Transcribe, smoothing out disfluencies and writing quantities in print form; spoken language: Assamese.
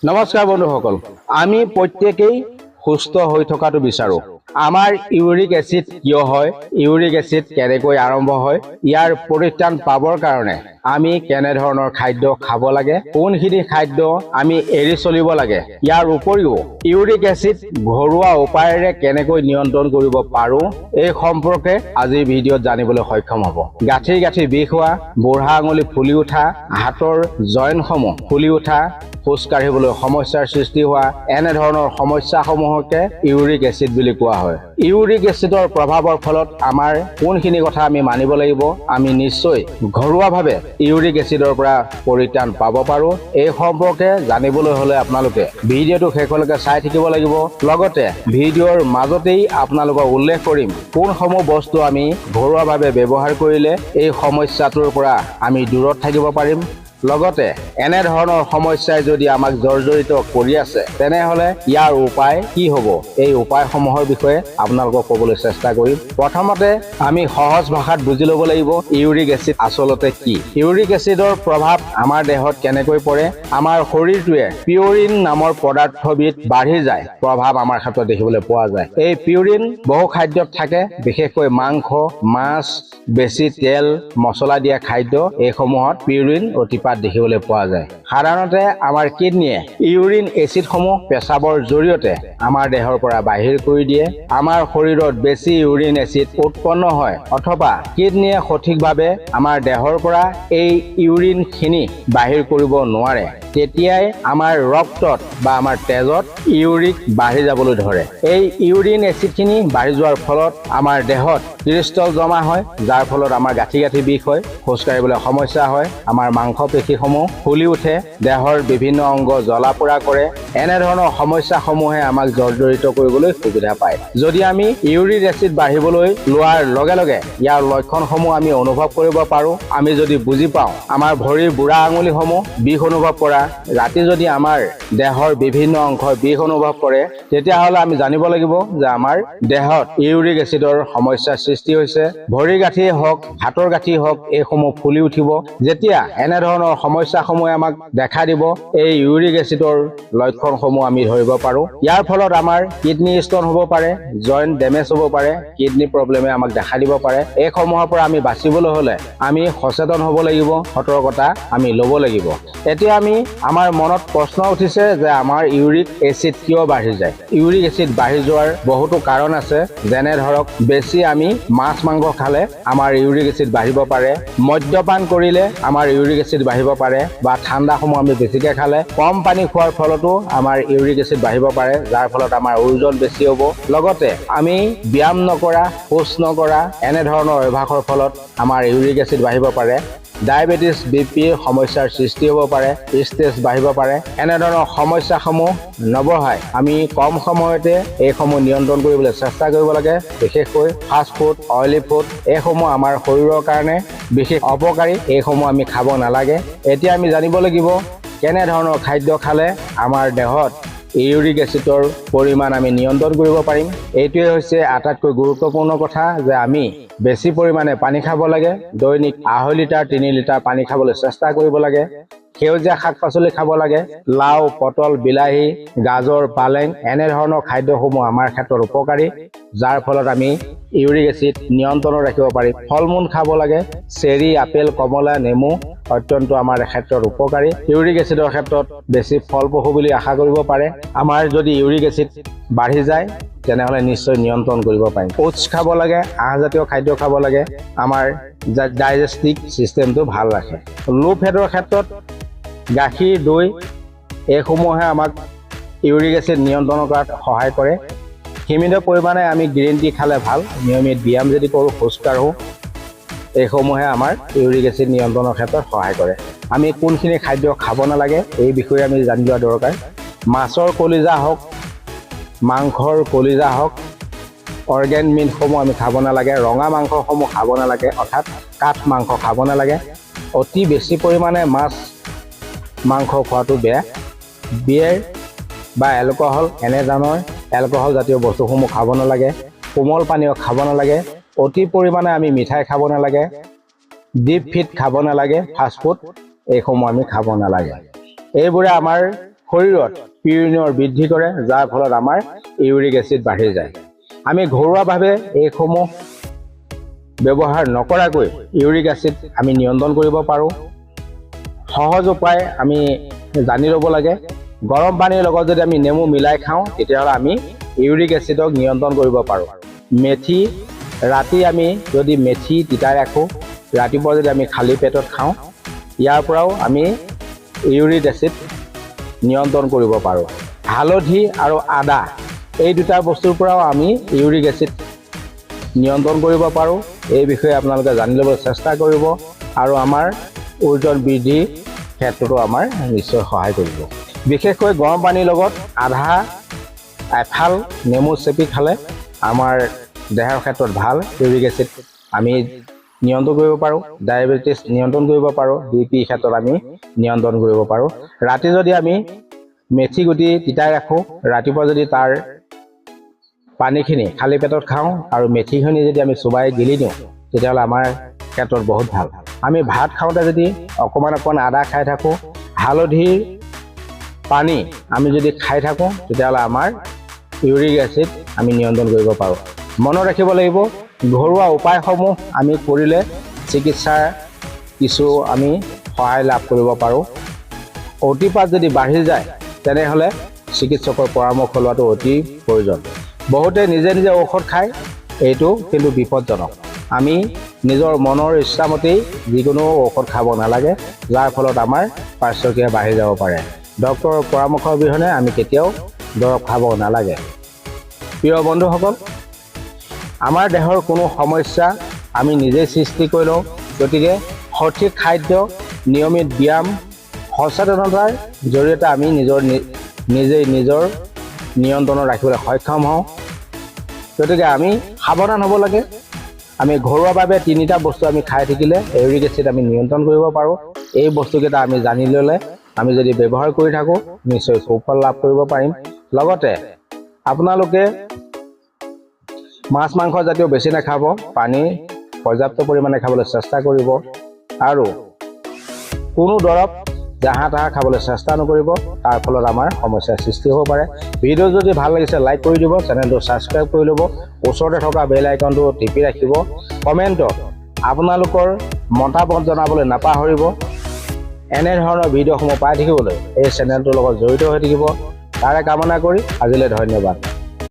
নমস্কাৰ বন্ধুসকল, আমি প্ৰত্যেকেই সুস্থ হৈ থকাটো বিচাৰোঁ। আমাৰ ইউৰিক এচিড কিয় হয়, ইউৰিক এচিড কেনেকৈ আৰম্ভ হয়, ইয়াৰ পৰিত্ৰাণ পাবৰ কাৰণে আমি কেনেধৰণৰ খাদ্য খাব লাগে, কোনখিনি খাদ্য আমি এৰি চলিব লাগে, ইয়াৰ উপৰিও ইউৰিক এচিড ঘৰুৱা উপায়েৰে কেনেকৈ নিয়ন্ত্ৰণ কৰিব পাৰোঁ, এই সম্পৰ্কে আজিৰ ভিডিঅ'ত জানিবলৈ সক্ষম হ'ব। গাঁঠি গাঁঠি বিষ হোৱা, বুঢ়া আঙুলি ফুলি উঠা, হাতৰ জইনসমূহ ফুলি উঠা, খোজ কাঢ়িবলৈ সমস্যাৰ সৃষ্টি হোৱা, এনেধৰণৰ সমস্যাসমূহকে ইউৰিক এচিড বুলি কোৱা হয়। ইউৰিক এচিডৰ প্ৰভাৱৰ ফলত আমাৰ কোনখিনি কথা আমি মানিব লাগিব, আমি নিশ্চয় ঘৰুৱাভাৱে ইউৰিক এচিডৰ পৰা পৰিত্ৰাণ পাব পাৰোঁ, এই সম্পৰ্কে জানিবলৈ হ'লে আপোনালোকে ভিডিঅ'টো শেষলৈকে চাই থাকিব লাগিব। লগতে ভিডিঅ'ৰ মাজতেই আপোনালোকক উল্লেখ কৰিম কোনসমূহ বস্তু আমি ঘৰুৱাভাৱে ব্যৱহাৰ কৰিলে এই সমস্যাটোৰ পৰা আমি দূৰত থাকিব পাৰিম। লগতে এনেধৰণৰ সমস্যাই যদি আমাক জৰ্জৰিত কৰি আছে, তেনেহ'লে ইয়াৰ উপায় কি হ'ব, এই উপায়সমূহৰ বিষয়ে আপোনালোকক ক'বলৈ চেষ্টা কৰিম। প্ৰথমতে আমি সহজ ভাষাত বুজি ল'ব লাগিব ইউৰিক এচিড আচলতে কি, ইউৰিক এচিডৰ প্ৰভাৱ আমাৰ দেহত কেনেকৈ পৰে। আমাৰ শৰীৰটোৱে পিউৰিন নামৰ পদাৰ্থবিধ বাঢ়ি যায়, প্ৰভাৱ আমাৰ ক্ষেত্ৰত দেখিবলৈ পোৱা যায়। এই পিউৰিন বহু খাদ্যত থাকে, বিশেষকৈ মাংস, মাছ, বেছি তেল মছলা দিয়া খাদ্য, এইসমূহত পিউৰিন অতিপাত দেখিবলৈ পোৱা যায়। সাধাৰণতে আমাৰ কিডনীয়ে ইউৰিন এচিডসমূহ পেচাবৰ জৰিয়তে আমাৰ দেহৰ পৰা বাহিৰ কৰি দিয়ে। আমাৰ শৰীৰত বেছি ইউৰিন এচিড উৎপন্ন হয় অথবা কিডনীয়ে সঠিকভাৱে আমাৰ দেহৰ পৰা এই ইউৰিনখিনি বাহিৰ কৰিব নোৱাৰে, তেতিয়াই আমাৰ ৰক্তত বা আমাৰ তেজত ইউৰিক বাঢ়ি যাবলৈ ধৰে। এই ইউৰিন এচিডখিনি বাঢ়ি যোৱাৰ ফলত আমাৰ দেহত ক্ৰিষ্টল জমা হয়, যাৰ ফলত আমাৰ গাঁঠি গাঁঠি বিষ হয়, খোজ কাঢ়িবলৈ সমস্যা হয়, আমাৰ মাংসপেশীসমূহ ফুলি উঠে, দেহৰ বিভিন্ন অংগ জ্বলা পোৰা কৰে। এনেধৰণৰ সমস্যাসমূহে আমাক জৰ্জৰিত কৰিবলৈ সুবিধা পায়। যদি আমি ইউৰিক এচিড বাঢ়িবলৈ লোৱাৰ লগে লগে ইয়াৰ লক্ষণসমূহ আমি অনুভৱ কৰিব পাৰোঁ, আমি যদি বুজি পাওঁ আমাৰ ভৰিৰ বুঢ়া আঙুলিসমূহ বিষ অনুভৱ কৰা, ৰাতি যদি আমাৰ দেহৰ বিভিন্ন অংশই বিষ অনুভৱ কৰে, তেতিয়াহ'লে আমি জানিব লাগিব যে আমাৰ দেহত ইউৰিক এচিডৰ সমস্যাৰ সৃষ্টি হৈছে। ভৰিৰ গাঁঠিয়ে হওক, হাতৰ গাঁঠি হওক, এইসমূহ ফুলি উঠিব। যেতিয়া এনেধৰণৰ সমস্যাসমূহে আমাক দেখা দিব, এই ইউৰিক এচিডৰ লক্ষণসমূহ আমি ধৰিব পাৰোঁ। ইয়াৰ ফলত আমাৰ কিডনী ষ্ট'ন হ'ব পাৰে, জইণ্ট ডেমেজ হ'ব পাৰে, কিডনী প্ৰব্লেমে আমাক দেখা দিব পাৰে। এইসমূহৰ পৰা আমি বাচিবলৈ হ'লে আমি সচেতন হ'ব লাগিব, সতৰ্কতা আমি ল'ব লাগিব। এতিয়া আমি আমাৰ মনত প্ৰশ্ন উঠিছে যে আমাৰ ইউৰিক এচিড কিয় বাঢ়ি যায়? ইউৰিক এচিড বাঢ়ি যোৱাৰ বহুতো কাৰণ আছে। যেনে ধৰক, বেছি আমি মাছ মাংস খালে আমাৰ ইউৰিক এচিড বাঢ়িব পাৰে, মদ্যপান কৰিলে আমাৰ ইউৰিক এচিড বাঢ়িব পাৰে বা ঠাণ্ডাসমূহ আমি বেছিকৈ খালে, কম পানী খোৱাৰ ফলতো আমাৰ ইউৰিক এচিড বাঢ়িব পাৰে, যাৰ ফলত আমাৰ ওজন বেছি হ'ব। লগতে আমি ব্যায়াম নকৰা, খোজ নকৰা, এনেধৰণৰ অভ্যাসৰ ফলত আমাৰ ইউৰিক এচিড বাঢ়িব পাৰে। ডায়েবেটিছ, বিপিৰ সমস্যাৰ সৃষ্টি হ'ব পাৰে, ষ্ট্ৰেছ বাঢ়িব পাৰে। এনেধৰণৰ সমস্যাসমূহ নবঢ়াই আমি কম সময়তে এইসমূহ নিয়ন্ত্ৰণ কৰিবলৈ চেষ্টা কৰিব লাগে। বিশেষকৈ ফাষ্ট ফুড, অইলি ফুড, এইসমূহ আমাৰ শৰীৰৰ কাৰণে বিশেষ অপকাৰী, এইসমূহ আমি খাব নালাগে। এতিয়া আমি জানিব লাগিব কেনেধৰণৰ খাদ্য খালে আমাৰ দেহত ইউৰিক এচিডৰ পৰিমাণ আমি নিয়ন্ত্ৰণ কৰিব পাৰিম। এইটোৱে হৈছে আটাইতকৈ গুৰুত্বপূৰ্ণ কথা যে আমি বেছি পৰিমাণে পানী খাব লাগে। দৈনিক 2.5 লিটাৰ, 3 লিটাৰ পানী খাবলৈ চেষ্টা কৰিব লাগে। সেউজীয়া শাক পাচলি খাব লাগে। লাও, পটল, বিলাহী, গাজৰ, পালেং, এনেধৰণৰ খাদ্যসমূহ আমাৰ ক্ষেত্ৰত উপকাৰী, যাৰ ফলত আমি ইউৰিক এচিড নিয়ন্ত্ৰণত ৰাখিব পাৰিম। ফল মূল খাব লাগে। চেৰি, আপেল, কমলা, নেমু অত্যন্ত আমাৰ ক্ষেত্ৰত উপকাৰী। ইউৰিক এচিডৰ ক্ষেত্ৰত বেছি ফলপ্ৰসূ বুলি আশা কৰিব পাৰে। আমাৰ যদি ইউৰিক এচিড বাঢ়ি যায়, তেনেহ'লে নিশ্চয় নিয়ন্ত্ৰণ কৰিব পাৰিম। অ'টছ খাব লাগে, আঁহজাতীয় খাদ্য খাব লাগে, আমাৰ ডাইজেষ্টিভ ছিষ্টেমটো ভাল ৰাখে। ল' ফেটৰ ক্ষেত্ৰত গাখীৰ, দৈ, এইসমূহে আমাক ইউৰিক এচিড নিয়ন্ত্ৰণ কৰাত সহায় কৰে। সীমিত পৰিমাণে আমি গ্ৰীণ টি খালে ভাল। নিয়মিত ব্যায়াম যদি কৰোঁ, খোজ কাঢ়োঁ, এইসমূহে আমাৰ ইউৰিক এচিড নিয়ন্ত্ৰণৰ ক্ষেত্ৰত সহায় কৰে। আমি কোনখিনি খাদ্য খাব নালাগে, এই বিষয়ে আমি জানি লোৱা দৰকাৰ। মাছৰ কলিজা হওক, মাংসৰ কলিজা হওক, অৰ্গেন মিটসমূহ আমি খাব নালাগে। ৰঙা মাংসসমূহ খাব নালাগে, অৰ্থাৎ কাঠ মাংস খাব নালাগে। অতি বেছি পৰিমাণে মাছ মাংস খোৱাটো বেয়া। বিয়েৰ বা এলকহল, এনেধৰণৰ এলকহল জাতীয় বস্তুসমূহ খাব নালাগে। কোমল পানীয় খাব নালাগে। অতি পৰিমাণে আমি মিঠাই খাব নালাগে। ডিপ ফ্ৰাইড খাব নালাগে। ফাষ্টফুড, এইসমূহ আমি খাব নালাগে। এইবোৰে আমাৰ শৰীৰত পিউৰিনৰ বৃদ্ধি কৰে, যাৰ ফলত আমাৰ ইউৰিক এচিড বাঢ়ি যায়। আমি ঘৰুৱাভাৱে এইসমূহ ব্যৱহাৰ নকৰাকৈ ইউৰিক এচিড আমি নিয়ন্ত্ৰণ কৰিব পাৰোঁ। সহজ উপায় আমি জানি ল'ব লাগে। গৰম পানীৰ লগত যদি আমি নেমু মিলাই খাওঁ, তেতিয়াহ'লে আমি ইউৰিক এচিডক নিয়ন্ত্ৰণ কৰিব পাৰোঁ। মেথি, ৰাতি আমি যদি মেথি তিতাই ৰাখোঁ, ৰাতিপুৱা যদি আমি খালী পেটত খাওঁ, ইয়াৰ পৰাও আমি ইউৰিক এচিড নিয়ন্ত্ৰণ কৰিব পাৰোঁ। হালধি আৰু আদা, এই দুটা বস্তুৰ পৰাও আমি ইউৰিক এচিড নিয়ন্ত্ৰণ কৰিব পাৰোঁ। এই বিষয়ে আপোনালোকে জানি ল'বলৈ চেষ্টা কৰিব আৰু আমাৰ ওজন বৃদ্ধি ক্ষেত্ৰতো আমাৰ নিশ্চয় সহায় কৰিব। বিশেষকৈ গৰম পানীৰ লগত এফাল নেমু চেপি খালে আমাৰ দেহৰ ক্ষেত্ৰত ভাল। ইউৰিক এচিড আমি নিয়ন্ত্ৰণ কৰিব পাৰোঁ, ডায়েবেটিছ নিয়ন্ত্ৰণ কৰিব পাৰোঁ, বিপি ক্ষেত্ৰত আমি নিয়ন্ত্ৰণ কৰিব পাৰোঁ। ৰাতি যদি আমি মেথি গুটি তিতাই ৰাখোঁ, ৰাতিপুৱা যদি তাৰ পানীখিনি খালী পেটত খাওঁ আৰু মেথিখিনি যদি আমি চোবাই গিলি দিওঁ, তেতিয়াহ'লে আমাৰ ক্ষেত্ৰত বহুত ভাল। আমি ভাত খাওঁতে যদি অকণমান অকণমান আদা খাই থাকোঁ, হালধিৰ পানী আমি যদি খাই থাকোঁ, তেতিয়াহ'লে আমাৰ ইউৰিক এচিড আমি নিয়ন্ত্ৰণ কৰিব পাৰোঁ। মনত ৰাখিব লাগিব, ঘৰুৱা উপায়সমূহ আমি কৰিলে চিকিৎসাৰ কিছু আমি সহায় লাভ কৰিব পাৰোঁ। অতিপাত যদি বাঢ়ি যায়, তেনেহ'লে চিকিৎসকৰ পৰামৰ্শ লোৱাটো অতি প্ৰয়োজন। বহুতে নিজে নিজে ঔষধ খায়, এইটো কিন্তু বিপদজনক। আমি নিজৰ মনৰ ইচ্ছামতেই যিকোনো ঔষধ খাব নালাগে, যাৰ ফলত আমাৰ পাৰ্শ্বক্ৰিয়া বাঢ়ি যাব পাৰে। ডক্তৰৰ পৰামৰ্শ অবিহনে আমি কেতিয়াও দৰৱ খাব নালাগে। প্ৰিয় বন্ধুসকল, আমাৰ দেহৰ কোনো সমস্যা আমি নিজেই সৃষ্টি কৰি লওঁ। গতিকে সঠিক খাদ্য, নিয়মিত ব্যায়াম, সচেতনতাৰ জৰিয়তে আমি নিজেই নিজৰ নিয়ন্ত্ৰণত ৰাখিবলৈ সক্ষম হওঁ। গতিকে আমি সাৱধান হ'ব লাগে। আমি ঘৰুৱাভাৱে তিনিটা বস্তু আমি খাই থাকিলে ইউৰিক এচিড আমি নিয়ন্ত্ৰণ কৰিব পাৰোঁ। এই বস্তুকেইটা আমি জানি ল'লে, আমি যদি ব্যৱহাৰ কৰি থাকোঁ, নিশ্চয় সুফল লাভ কৰিব পাৰিম। লগতে আপোনালোকে মাছ মাংস জাতীয় বেছি নাখাব, পানী পৰ্যাপ্ত পৰিমাণে খাবলৈ চেষ্টা কৰিব আৰু কোনো দৰৱ জাহা তাহা খাবলৈ চেষ্টা নকৰিব। তাৰ ফলত আমাৰ সমস্যাৰ সৃষ্টি হ'ব পাৰে। ভিডিঅ' যদি ভাল লাগিছে, লাইক কৰি দিব, চেনেলটো ছাবস্ক্ৰাইব কৰি ল'ব, ওচৰতে থকা বেল আইকনটো টিপি ৰাখিব। কমেণ্টত আপোনালোকৰ মতামত জনাবলৈ নাপাহৰিব। এনেধৰণৰ ভিডিঅ'সমূহ পাই থাকিবলৈ এই চেনেলটোৰ লগত জড়িত হৈ থাকিব, তাৰে কামনা কৰি আজিলৈ ধন্যবাদ।